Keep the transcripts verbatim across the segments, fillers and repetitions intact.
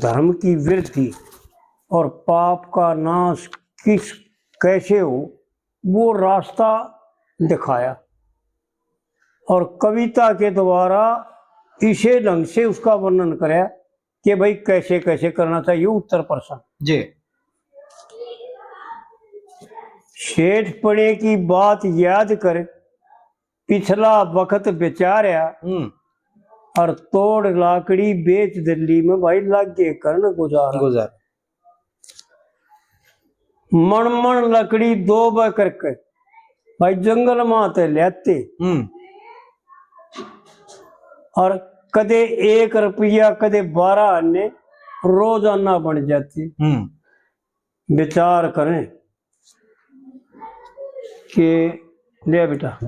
धर्म की वृद्धि और पाप का नाश किस, कैसे हो, वो रास्ता दिखाया। और कविता के द्वारा इसे ढंग से उसका वर्णन कराया कि भाई, कैसे कैसे करना चाहिए उत्तर प्रश्न। जी। सेठपणे की बात याद कर, पिछला वक्त विचारया, हम्म। और तोड़ लाकड़ी बेच दिल्ली में भाई, लागे करन गुजारा। गुजारा। मण मण लकड़ी दो बै करके भाई, जंगल मां ते ल्याते। हम्म। और कदे एक रुपया, कदे बारह आने, रोजाना बन जाते। हम्म। विचार करें कि ले बेटा,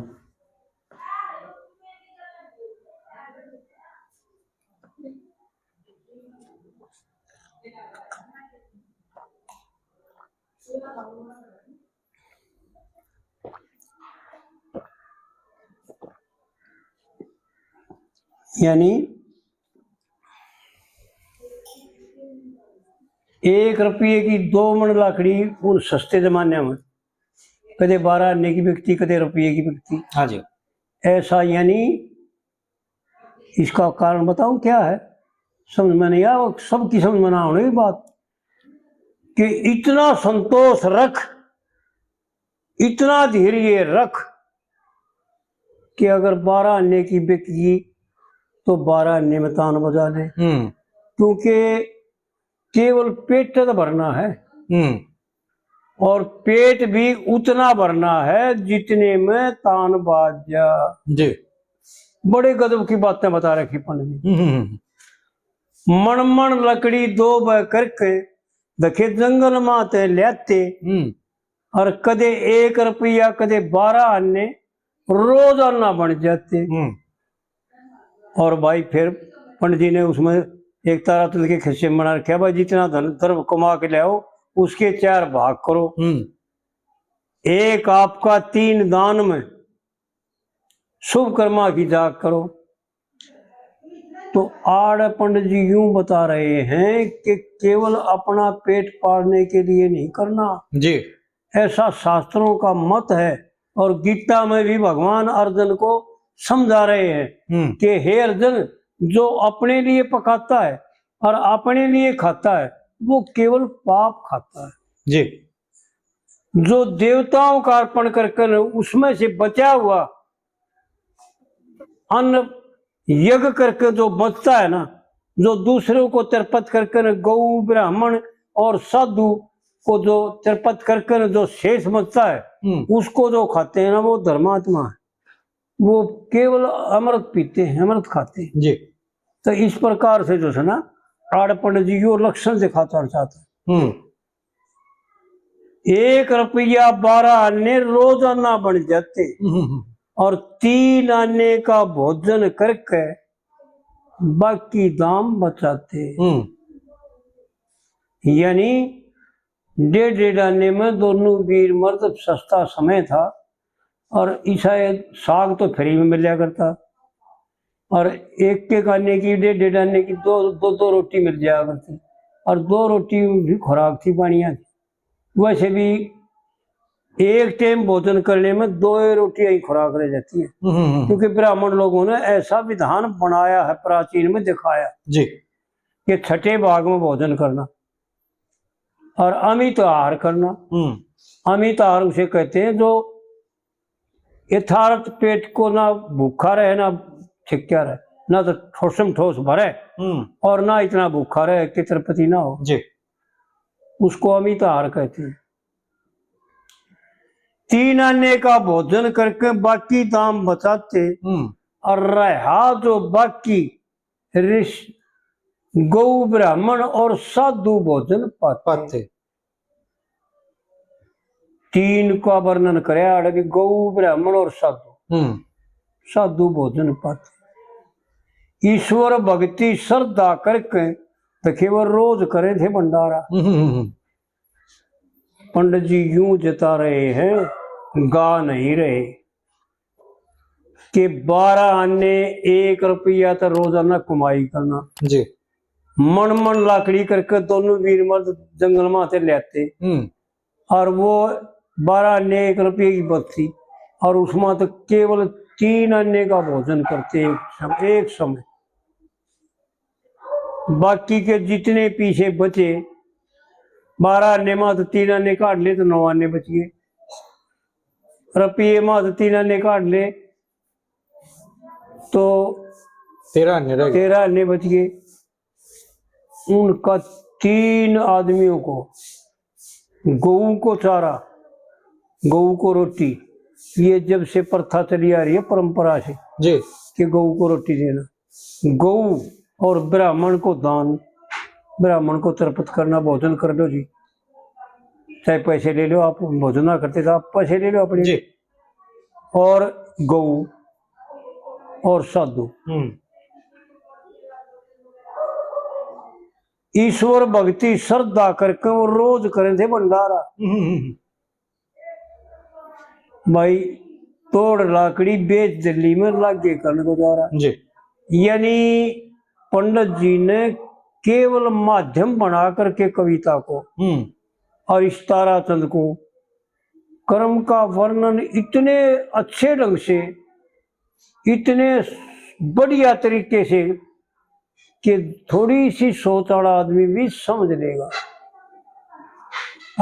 यानी एक रुपये की दो मण लाकड़ी उन सस्ते जमाने में कदे बारह आने की बिकती, कदे रुपये की बिकती। हाँ जी। ऐसा, यानी इसका कारण बताऊं क्या है, समझ में नहीं आया, वो सबकी समझ में ना होने की बात, कि इतना संतोष रख, इतना धैर्य रख कि अगर बारह आने की बिक गई तो बारह आने में तान बजा ले। हम्म। क्योंकि केवल पेट तो भरना है। हम्म। और पेट भी उतना भरना है जितने में तान बाज जा। जी। बड़े गजब की बातें बता रखी पंडित जी। हम्म, हम्म, हम्म। मण मण लकड़ी दो बै करके देखे जंगल मां ते ल्याते। हम्म। और कदे एक रुपया, कदे बारह आने, रोजाना बन जाते। हम्म। और भाई, फिर पंडित जी ने उसमें एक तारातल के खिस्से में बना रखे, भाई, जितना धन द्रव्य कमा के ले आओ, उसके चार भाग करो। हम्म। एक आपका, तीन दान में, शुभ कर्मा की जाग करो। तो आड़ पंडित जी यूं बता रहे हैं कि केवल अपना पेट पालने के लिए नहीं करना। जी। ऐसा शास्त्रों का मत है। और गीता में भी भगवान अर्जुन को समझा रहे हैं हम्म। कि हे अर्जुन, जो अपने लिए पकाता है और अपने लिए खाता है, वो केवल पाप खाता है। जी। जो देवताओं का अर्पण करके न, उसमें से बचा हुआ अन्न यज्ञ करके जो बचता है ना, जो दूसरों को तृप्त करके न, गौ, ब्राह्मण और साधु को जो तृप्त करके न, जो शेष बचता है, हम्म। उसको जो खाते हैं ना, वो धर्मात्मा है। वो केवल अमृत पीते हैं, अमृत खाते हैं। जी। तो इस प्रकार से जो है ना, आड़ पंडित जी यो लक्षण दिखाता चाहता है। हम्म। एक रुपया बारह आने रोजाना बन जाते हम्म, हम्म, हम्म। और तीन आने का भोजन करके बाकी दाम बचाते। हम्म। यानी डेढ़ डेढ़ आने में दोनों वीर मर्द सस्ता समय था और इसा ये साग तो फ्री में मिल जाया करता। और एक एक आने की, डेढ़ डेढ़ आने की दो, दो दो रोटी मिल जाया करती। और दो रोटी भी खुराक थी, पानिया थी। वैसे भी एक टाइम भोजन करने में दो ही रोटियां ही खुराक रह जाती है। हम्म, हम्म, हम्म। क्योंकि ब्राह्मण लोगों ने ऐसा विधान बनाया है, प्राचीन में दिखाया जी। कि छठे भाग में भोजन करना और अमित आहार करना। हम्म। अमित आहार उसे कहते हैं जो यथार्थ पेट को ना भूखा रहे, ना छिक्या रहे, ना तो ठोसम ठोस भरे हम्म। और ना इतना भूखा रहे कि तृप्ति ना हो। जी। उसको अमित आहार कहते हैं। तीन आने का भोजन करके बाकी दाम बचाते हम्म। और रहा जो बाकी ऋषि, गौ, ब्राह्मण और साधु भोजन पाते। पाते। तीन का वर्णन करे आड़े भी, गौ, ब्राह्मण और साधु। हम्म। साधु भोजन पाते। ईश्वर भक्ति श्रद्धा करके देखे वो रोज करे थे भंडारा। हम्म, हम्म, हम्म। पंडित जी यूं जता रहे हैं, गा नहीं रहे, कि बारह आने एक रुपया तो रोजाना कमाई करना। जी। मन मन लाकड़ी करके दोनों वीर मर्द जंगल में आते ले आते। हम्म। और वो बारह आने एक रुपये की बचती, और उसमें तो केवल तीन आने का भोजन करते एक समय, एक समय। बाकी के जितने पीछे बचे, बारह आने में तो तीन आने काट ले तो नौ आने बच गए, रुपये में तो तीन आने काट ले तो तेरह आने रह गए। तेरह आने बच गए। उनका तीन आदमियों को, गऊ को चारा, गऊ को रोटी, ये जब से प्रथा चली आ रही है, परंपरा से, जी। कि गऊ को रोटी देना, गऊ और ब्राह्मण को दान, ब्राह्मण को तृप्त करना, भोजन कर लो जी, चाहे पैसे ले लो, आप भोजन ना करते तो आप पैसे ले लो अपने। जी। और गऊ और साधु। हम्म। ईश्वर भक्ति श्रद्धा करके वो रोज करे थे भंडारा। हम्म, हम्म, हम्म। भाई, तोड़ लाकड़ी बेच दिल्ली में, लागे करण गुजारा। जी। यानी पंडित जी ने केवल माध्यम बना करके कविता को हम्म। और इस ताराचंद को कर्म का वर्णन इतने अच्छे ढंग से, इतने बढ़िया तरीके से कि थोड़ी सी सोच वाला आदमी भी समझ लेगा।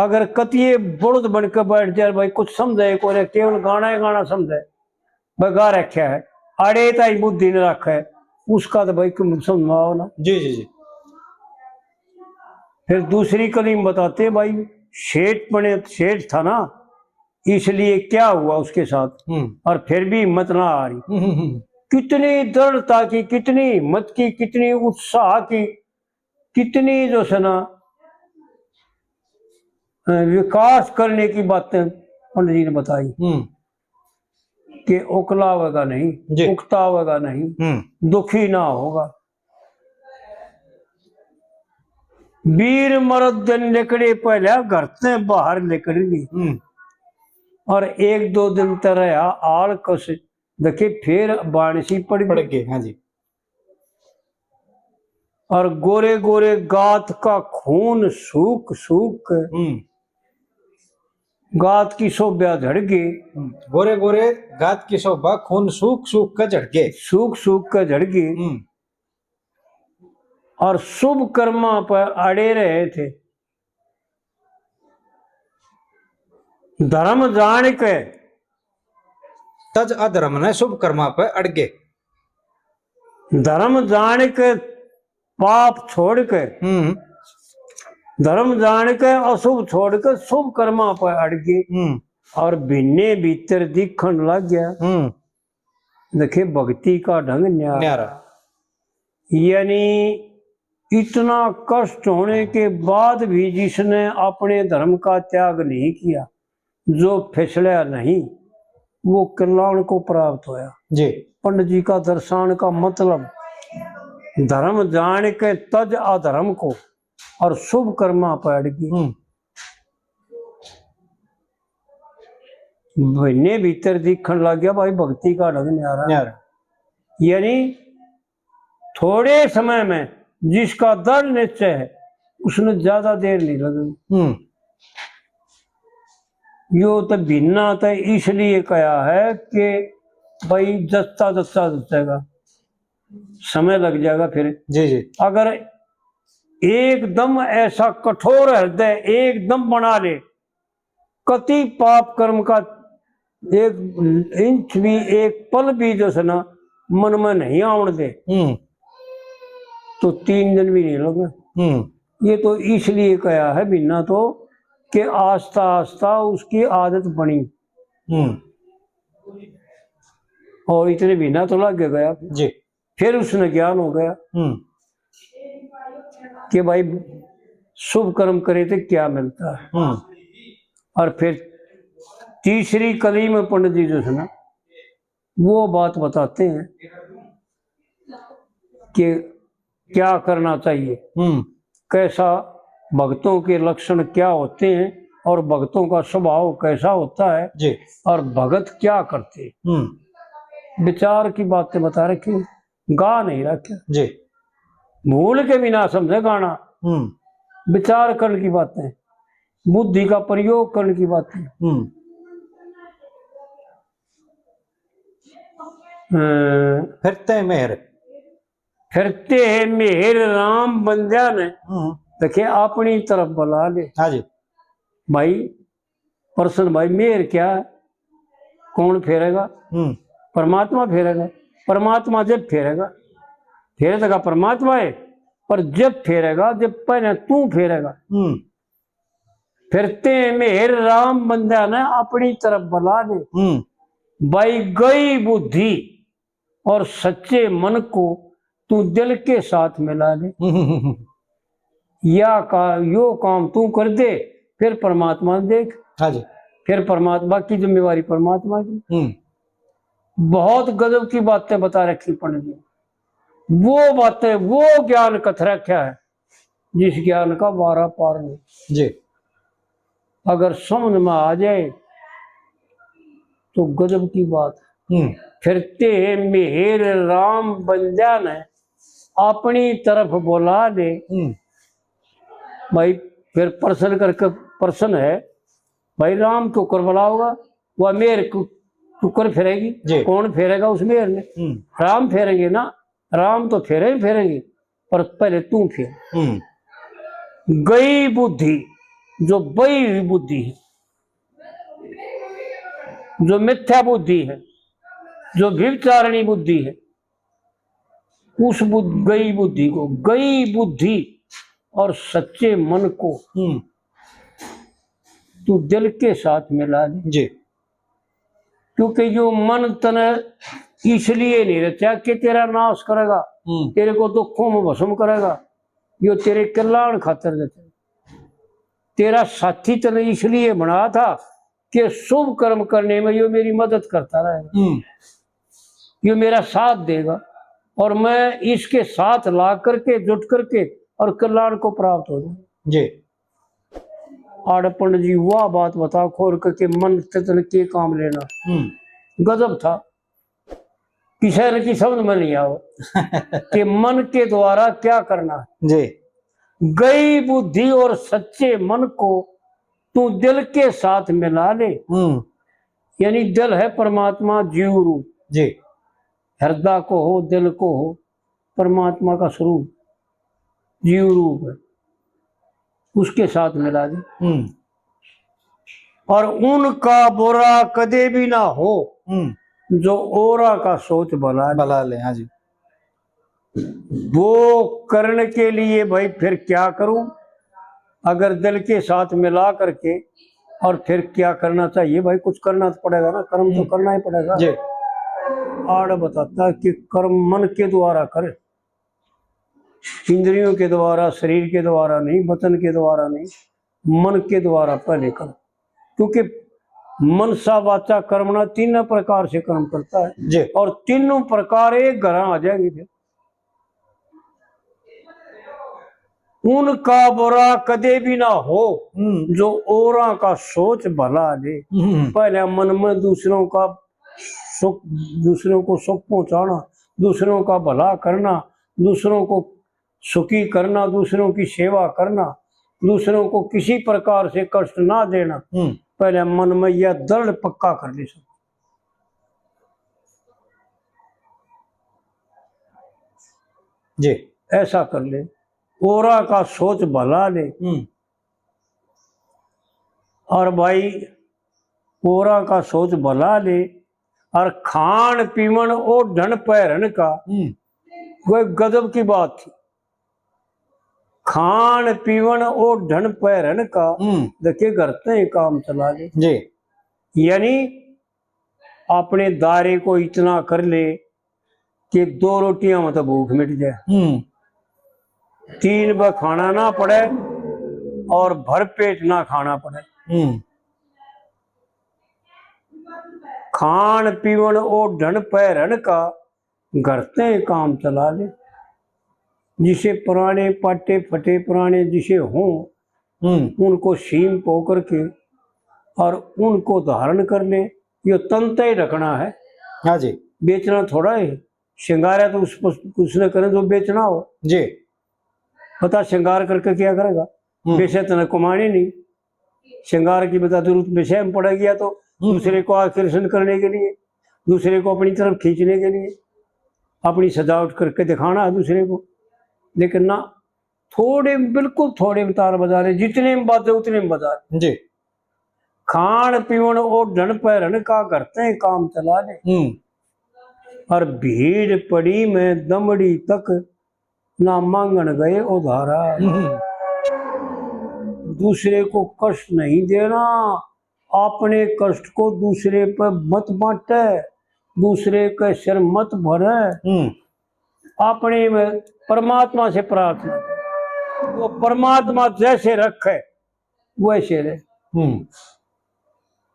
अगर कतिये बड़द बन के बैठ जाए, भाई कुछ समझे को रे, केवल गाना ही गाना समझे, भाई गा रखा है, अड़े ताई बुद्धि न रखे, उसका तो भाई तुम समझाओ ना। जी, जी, जी। फिर दूसरी कली में बताते, भाई सेठ बने, सेठ था ना, इसलिए क्या हुआ उसके साथ, हम्म। और फिर भी हिम्मत ना आ रही। हम्म, हम्म, हम्म। कितनी दृढ़ता की, कितनी हिम्मत की, कितनी उत्साह की, कितनी जो है ना, अ, विकास करने की बातें पंडित जी ने बताई हम्म। कि उकलावेगा नहीं, जी। उकतावेगा नहीं, हम्म। दुखी ना होगा। वीर मर्द दिन निकले पहले घर से बाहर निकल गए। हम्म। और एक दो दिन तो रहा आलकस, देखे फिर बाणसी पड़ गई। पड़ गए, हाँ जी। और गोरे गोरे गात का खून सूख सूख के हम्म। गात की शोभा झड़ गई। हम्म। गोरे गोरे गात की शोभा खून सूख सूख के झड़ गए। सूख सूख के झड़ गई। हम्म। और शुभ कर्मा पर अड़े रहे थे। धर्म जान के तज अधर्म ने शुभ कर्मा पे अड़गे। धर्म जान के पाप छोड़ के, हम्म। धर्म जान के अशुभ छोड़ के शुभ कर्मा पे अड़गे। हम्म। और भिन्ने भीतर दिखण लग गया। हम्म। देखे भक्ति का ढंग न्यारा। न्यारा। यानी इतना कष्ट होने के बाद भी जिसने अपने धर्म का त्याग नहीं किया, जो फिसला नहीं, वो कल्याण को प्राप्त होया। जी। पंडित जी का दर्शन का मतलब, धर्म जान के तज अधर्म को और शुभ कर्मा पै अड़गी। हम्म। महीने भीतर दिखण लग गया भाई, भक्ति का ढंग न्यारा। न्यारा। यानी थोड़े समय में जिसका दृढ़ निश्चय है, उसने ज्यादा देर नहीं लगनी। हम्म। यो तो भिन्ना तो इसलिए कहा है कि भाई जचता जचता जचेगा, समय लग जाएगा फिर। जी, जी। अगर एकदम ऐसा कठोर हृदय एकदम बना ले, कति पाप कर्म का एक इंच भी, एक पल भी जो है ना मन में नहीं आवन दे, हम्म। तो तीन दिन भी नहीं लगे। हम्म। ये तो इसलिए कहा है भिन्ना तो कि आस्ता आस्ता उसकी आदत बनी। हम्म। और इतने भिन्ना तो लग गया। जी। फिर उसने ज्ञान हो गया हम्म। कि भाई शुभ कर्म करे तो क्या मिलता है। हम्म। और फिर तीसरी कली में पंडित जी जो है ना, वो बात बताते हैं कि क्या करना चाहिए, हम्म। कैसा, भक्तों के लक्षण क्या होते हैं और भक्तों का स्वभाव कैसा होता है जी। और भगत क्या करते हैं। हम्म। विचार की बातें बता रखी, गा नहीं रखे। जी। भूल के भी ना समझे गाना। हम्म। विचार करण की बातें, बुद्धि का प्रयोग करण की बातें। हम्म। अ, फिरते मेहर। फिरते हैं मेहर राम बंद्या ने। हम्म। देखे, अपनी तरफ बुला ले। हाँ जी। भाई, प्रश्न भाई, मेहर क्या है? कौन फेरेगा? हम्म। परमात्मा फेरेगा। परमात्मा जब फेरेगा, फेरे तक परमात्मा है, पर जब फेरेगा, जब पहले तू फेरेगा। हम्म। फिरते हैं मेहर राम बंद्या ने अपनी तरफ बुला ले। हम्म। भाई, गई बुद्धि और सच्चे मन को तू दिल के साथ मिला ले। हम्म। या का, यो काम तू कर दे, फिर परमात्मा देख। हाँ जी। फिर परमात्मा की जिम्मेवारी परमात्मा की। हम्म। बहुत गजब की बातें बता रखी पंडित जी। वो बातें, वो ज्ञान कथ रखा है जिस ज्ञान का बारा पार नहीं। जी। अगर समझ में आ जाए तो गजब की बात। हम्म। फिरते हैं मेहर राम बंद्या ने अपनी तरफ बुला ले। हम्म। भाई, फिर प्रश्न करके, प्रश्न है, भाई, राम क्यों कर बुलाओगा? वह मेहर क्यों, क्यों कर फेरेगी? जी। कौन फेरेगा उस मेहर ने? हम्म। राम फेरेंगे ना, राम तो फेरे ही फेरेंगे, पर पहले तू फेर। हम्म। गई बुद्धि, जो बही हुई बुद्धि है, जो मिथ्या बुद्धि है, जो व्यभिचारिणी बुद्धि है, उस बुद्ध, गई बुद्धि को, गई बुद्धि और सच्चे मन को हम्म। तू दिल के साथ मिला ले। जी। क्योंकि यो मन तने इसलिए नहीं रचा कि तेरा नाश करेगा, हम्म। तेरे को दुखों में भस्म करेगा, यो तेरे कल्याण खातर रचा। तेरा साथी तने इसलिए बना था कि शुभ कर्म करने में यो मेरी मदद करता रहेगा, हम्म। यो मेरा साथ देगा और मैं इसके साथ ला करके, जुट करके और कल्याण को प्राप्त हो जाऊंगा। जी। आड़े पंडित जी वाह बात बता खोल के कि मन तन के काम लेना। हम्म। गजब था, किसी न की समझ में नहीं आओ कि मन के द्वारा क्या करना। जी। गई बुद्धि और सच्चे मन को तू दिल के साथ मिला ले। हम्म। यानी दिल है परमात्मा जीव रूप। जी। हृदय को हो, दिल को हो, परमात्मा का स्वरूप जीव रूप है, उसके साथ मिला दे। हम्म। और उनका बुरा कदे भी ना हो, हम्म। जो औरा का सोच भला ले। भला ले, हाँ जी। वो करण के लिए भाई फिर क्या करूं? अगर दिल के साथ मिला करके, और फिर क्या करना चाहिए भाई? कुछ करना तो पड़ेगा ना, कर्म तो हम्म। करना ही पड़ेगा। जी। आड़ बताता है कि कर्म मन के द्वारा करे, इंद्रियों के द्वारा, शरीर के द्वारा नहीं, वचन के द्वारा नहीं, मन के द्वारा पहले करो, क्योंकि मनसा, वाचा, कर्मणा तीनों प्रकार से कर्म करता है। जी। और तीनों प्रकार एक घर आ जाएंगे फिर। उनका बुरा कदे भी ना हो, हम्म। जो औरा का सोच भला ले। हम्म। पहले मन में दूसरों का सुख, दूसरों को सुख पहुंचाना, दूसरों का भला करना, दूसरों को सुखी करना, दूसरों की सेवा करना, दूसरों को किसी प्रकार से कष्ट ना देना, हम्म। पहले मन में यह दृढ़ पक्का कर ले सब। जी। ऐसा कर ले, औरा का सोच भला ले। हम्म। और भाई, औरा का सोच भला ले, और खान पीवन ओढ़न पहरन का, हम्म। कोई गजब की बात थी। खान पीवन ओढ़न पहरन का, हम्म। देखे घर ते ही काम चला ले। जी। यानी अपने दायरे को इतना कर ले कि दो रोटियां में तो भूख मिट जाए, हम्म। तीन ब खाना ना पड़े और भर पेट ना खाना पड़े। हम्म। खान पीवन ओढ़न पहरन का, घर ते काम चला ले। जिसे पुराने पाटे फटे पुराने जिसे हों, हम्म। उनको सीम पो करके और उनको धारण कर ले। यो तन ते ही रखना है। हाँ जी। बेचना थोड़ा है, सिंगारा तो उस, उसने करें जो बेचना हो। जी। पता श्रृंगार करके क्या करेगा? हम्म। वैसे तने कमाने नहीं। श्रृंगार की बता जरूरत विषय में पड़ गया तो हम्म। दूसरे को आकर्षण करने के लिए, दूसरे को अपनी तरफ खींचने के लिए अपनी सजावट करके दिखाना है दूसरे को। लेकिन ना, थोड़े में, बिल्कुल थोड़े में तार बजा रहे, जितने में बाजे उतने में बजा रहे। जी। खान पीवण ओढ़ण पहरण का करते हैं काम चला ले। हम्म। और भीड़ पड़ी में दमड़ी तक ना मांगण गए उधारा। हम्म। दूसरे को कष्ट नहीं देना, अपने कष्ट को दूसरे पर मत बांटे, दूसरे के सिर मत भरे। हम्म। अपने में परमात्मा से प्रार्थना कर, वो परमात्मा जैसे रखे वैसे रहे। हम्म।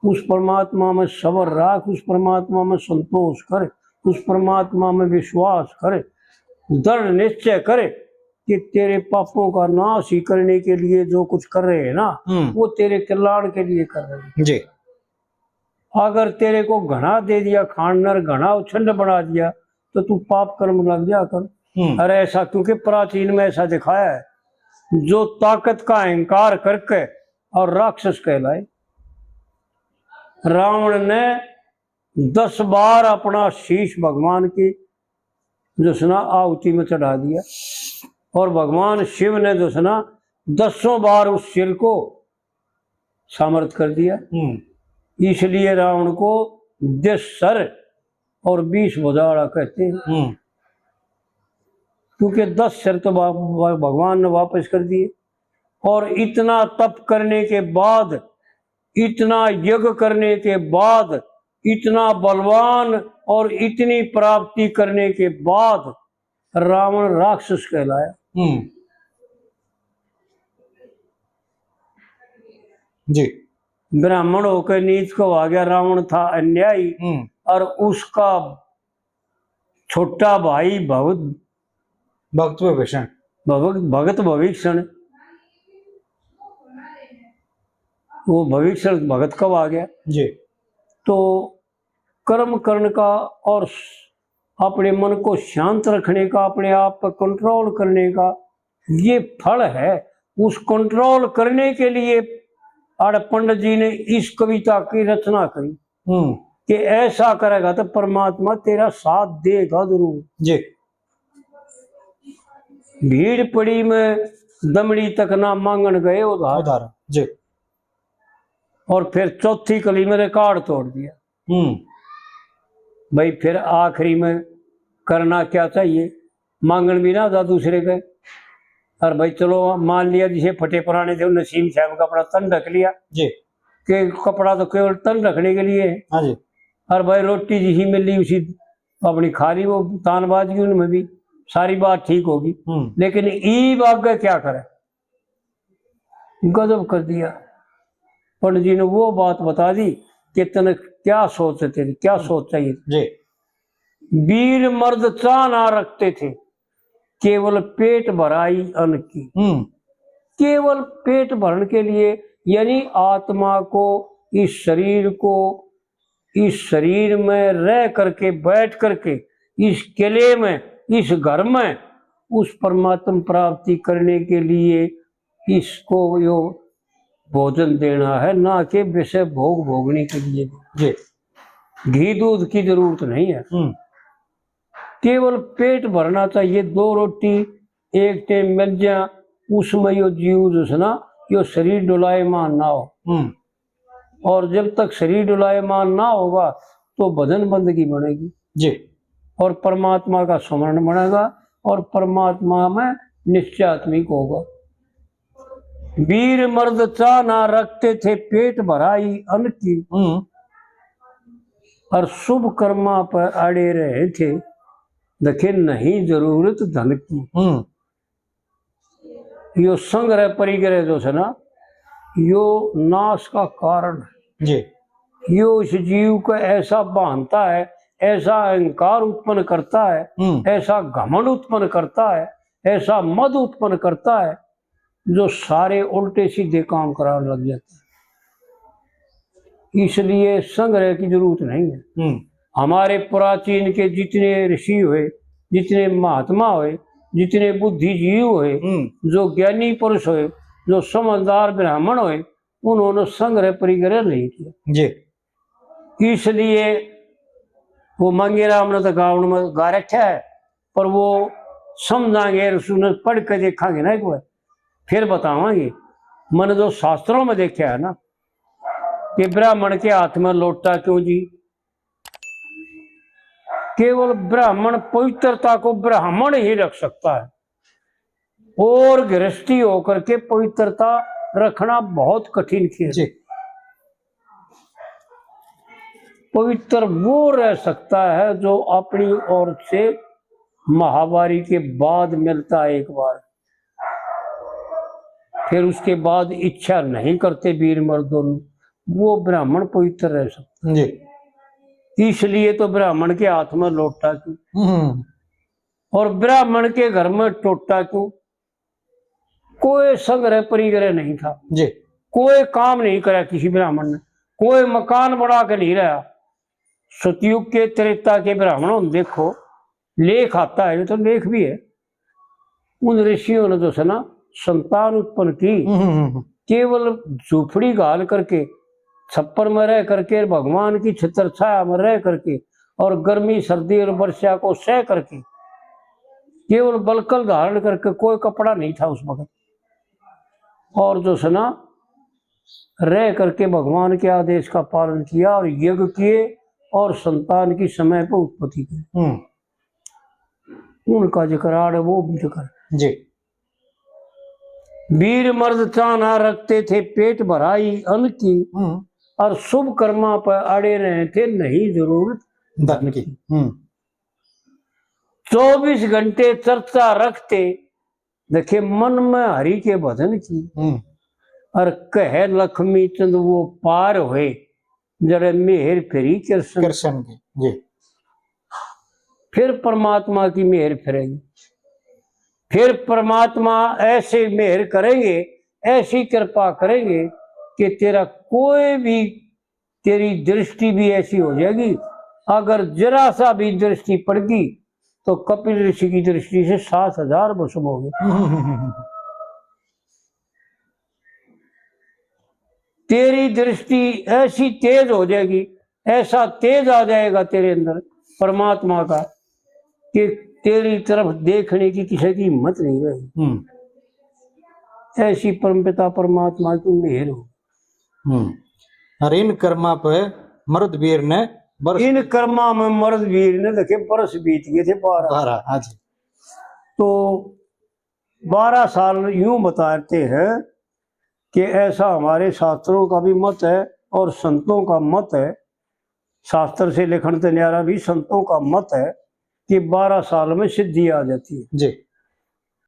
उस परमात्मा में सब्र रख, उस परमात्मा में संतोष कर, उस परमात्मा में विश्वास कर, दृढ़ निश्चय कर कि तेरे पापों का नाश ही करने के लिए जो कुछ कर रहे हैं ना, हम्म। वो तेरे कल्याण के लिए कर रहे हैं। जी। अगर तेरे को घना दे दिया खाण ने, घना उछंड बना दिया, तो तू पाप कर्म लग जा कर। हम्म। अरे ऐसा, क्योंकि प्राचीन में ऐसा दिखाया है, जो ताकत का अहंकार करके और राक्षस कहलाए। रावण ने दस बार अपना शीश भगवान की जो सना आहुति में चढ़ा दिया, और भगवान शिव ने जो सना दसों बार उस सिर को सामर्थ कर दिया। हम्म। इसलिए रावण को दस सर और बीस भुजा वाला कहते हैं। हम्म। क्योंकि दस सिर तो भा-, भा-, भगवान ने वापस कर दिए। और इतना तप करने के बाद, इतना यज्ञ करने के बाद, इतना बलवान और इतनी प्राप्ति करने के बाद रावण राक्षस कहलाया। हम्म। जी। ब्राह्मण होकर नीच को आ गया, रावण था अन्यायी, हम्म। और उसका छोटा भाई भगत, भगत विभीषण। भगत, भगत भविक्षण, वो भविक्षण भगत कब आ गया? जी। तो कर्म करण का और अपने मन को शांत रखने का, अपने आप पर कंट्रोल करने का ये फल है। उस कंट्रोल करने के लिए आड़े पंडित जी ने इस कविता की रचना करी हम्म। कि ऐसा करेगा तो परमात्मा तेरा साथ देगा जरूर। जी। भीड़ पड़ी में दमड़ी तक ना मांगण गए उधार। उधार, जी। और फिर चौथी कली में रिकॉर्ड तोड़ दिया। हम्म। भाई, फिर आखिरी में करना क्या चाहिए? मांगण भी ना जा दूसरे के। और भाई, चलो, मान लिया, जिसे फटे पुराने थे, उनने सीम साहब का अपना तन ढक लिया। जी। कि कपड़ा तो केवल तन ढकने के लिए है। हाँ जी। और भाई, रोटी जिसी मिली, उसी अपनी खा ली, वो तान बाज गई उनमें भी, सारी बात ठीक होगी। हम्म। लेकिन ईब आगे क्या करे? गजब कर दिया। पंडित जी ने वो बात बता दी कि तने क्या सोच है तेरी, क्या सोच चाहिए। जी। वीर मर्द चाह ना रखते थे, केवल पेट भराई अन्न की। हम्म। केवल पेट भरण के लिए, यानी आत्मा को, इस शरीर को, इस शरीर में रह करके, बैठ करके, इस किले में, इस घर में उस परमात्म प्राप्ति करने के लिए इसको यो भोजन देना है, ना कि विषय भोग भोगने के लिए। जी। घी दूध की जरूरत नहीं है। हम्म। केवल पेट भरना चाहिए, दो रोटी एक टाइम मिल जा, उसमें यो जीव जो है ना, यो शरीर डोलायमान ना हो। हम्म। और जब तक शरीर डोलायमान ना होगा, तो भजन बंदगी बनेगी। जी। और परमात्मा का स्मरण बनेगा और परमात्मा में निश्चयात्मिक होगा। वीर मर्द चाह ना रखते थे पेट भराई अन्न की। हम्म। और शुभ कर्मा पर अड़े रहे थे, देखे नहीं जरूरत धन की। हम्म। यो संग्रह परिग्रह जो है ना, यो नाश का कारण है। जी। यो इस जीव को ऐसा बांधता है, ऐसा अहंकार उत्पन्न करता है, हम्म। ऐसा घमंड उत्पन्न करता है, ऐसा मद उत्पन्न करता है, जो सारे उल्टे सीधे काम कराने लग जाते हैं। इसलिए संग्रह की जरूरत नहीं है। हम्म। हमारे प्राचीन के जितने ऋषि हुए, जितने महात्मा हुए, जितने बुद्धिजीवी होए, हम्म। जो ज्ञानी पुरुष होए, जो समझदार ब्राह्मण होए, उन्होंने संग्रह परिग्रह नहीं किया। जी। इसलिए वो मांगेराम ने तो गावण में गा रखा है, पर वो समझांगे और सुन, पढ़ के देखांगे ना एक बार, फिर बतावांगे। मैंने जो शास्त्रों में देखा है ना, कि ब्राह्मण के हाथ में लोटा क्यों जी? केवल ब्राह्मण, पवित्रता को ब्राह्मण ही रख सकता है, और गृहस्थी होकर के पवित्रता रखना बहुत कठिन खेल। जी। पवित्र वो रह सकता है जो अपनी ओर से महावारी के बाद मिलता है एक बार, फिर उसके बाद इच्छा नहीं करते वीर मर्द दोनों, वो ब्राह्मण पवित्र रह सकता। जी। इसलिए तो ब्राह्मण के हाथ में लोटा क्यों, हम्म। और ब्राह्मण के घर में टोटा क्यों? कोई संग्रह परिग्रह नहीं था। जी। कोई काम नहीं करा किसी ब्राह्मण ने, कोई मकान बना के नहीं रहा। सतयुग के, त्रेता के ब्राह्मण हम देखो, लेख आता है, ये तो लेख भी है। उन ऋषियों ने जो है ना, संतान उत्पन्न की, हम्म, हम्म, हम्म। केवल झोपड़ी घाल करके, छप्पर में रह करके, भगवान की छत्र छाया में रह करके, और गर्मी, सर्दी और वर्षा को सह करके, केवल बलकल धारण करके, कोई कपड़ा नहीं था उस वक्त, और जो है ना, रह करके भगवान के आदेश का पालन किया और यज्ञ किए और संतान की समय पर उत्पत्ति की। हम्म। उनका जिक्र आड़, वो जिक्र। जी। वीर मर्द चाहना रखते थे पेट भराई अन्न की, हम्म। और शुभ कर्मा पर अड़े रहे थे नहीं जरूरत धन की। हम्म। चौबीस घंटे चर्चा रखते, देखे मन में हरि के भजन की। हम्म। और कहे लक्ष्मी चंद वो पार होए, जड़े मेहर फेरी कृष्ण। कृष्ण की, जी। फिर परमात्मा की मेहर फिरेगी, फिर परमात्मा ऐसे मेहर करेंगे, ऐसी कृपा करेंगे कि तेरा कोई भी, तेरी दृष्टि भी ऐसी हो जाएगी, अगर जरा सा भी दृष्टि पड़ गई तो कपिल ऋषि की दृष्टि से सात हजार भस्म हो गए। तेरी दृष्टि ऐसी तेज हो जाएगी, ऐसा तेज आ जाएगा तेरे अंदर परमात्मा का कि तेरी तरफ देखने की किसी की हिम्मत नहीं रहेगी। हम्म। ऐसी परमपिता परमात्मा की मेहर हो। हम्म। और इन कर्मा पे मर्द वीर ने बरस इन कर्मा में मर्द वीर ने, देखे, बरस बीत गए थे बारह। बारह, हाँ जी। तो बारह साल यूं बताते हैं कि ऐसा हमारे शास्त्रों का भी मत है और संतों का मत है, शास्त्र से लिखण ते न्यारा भी संतों का मत है कि बारह साल में सिद्धि आ जाती है। जी।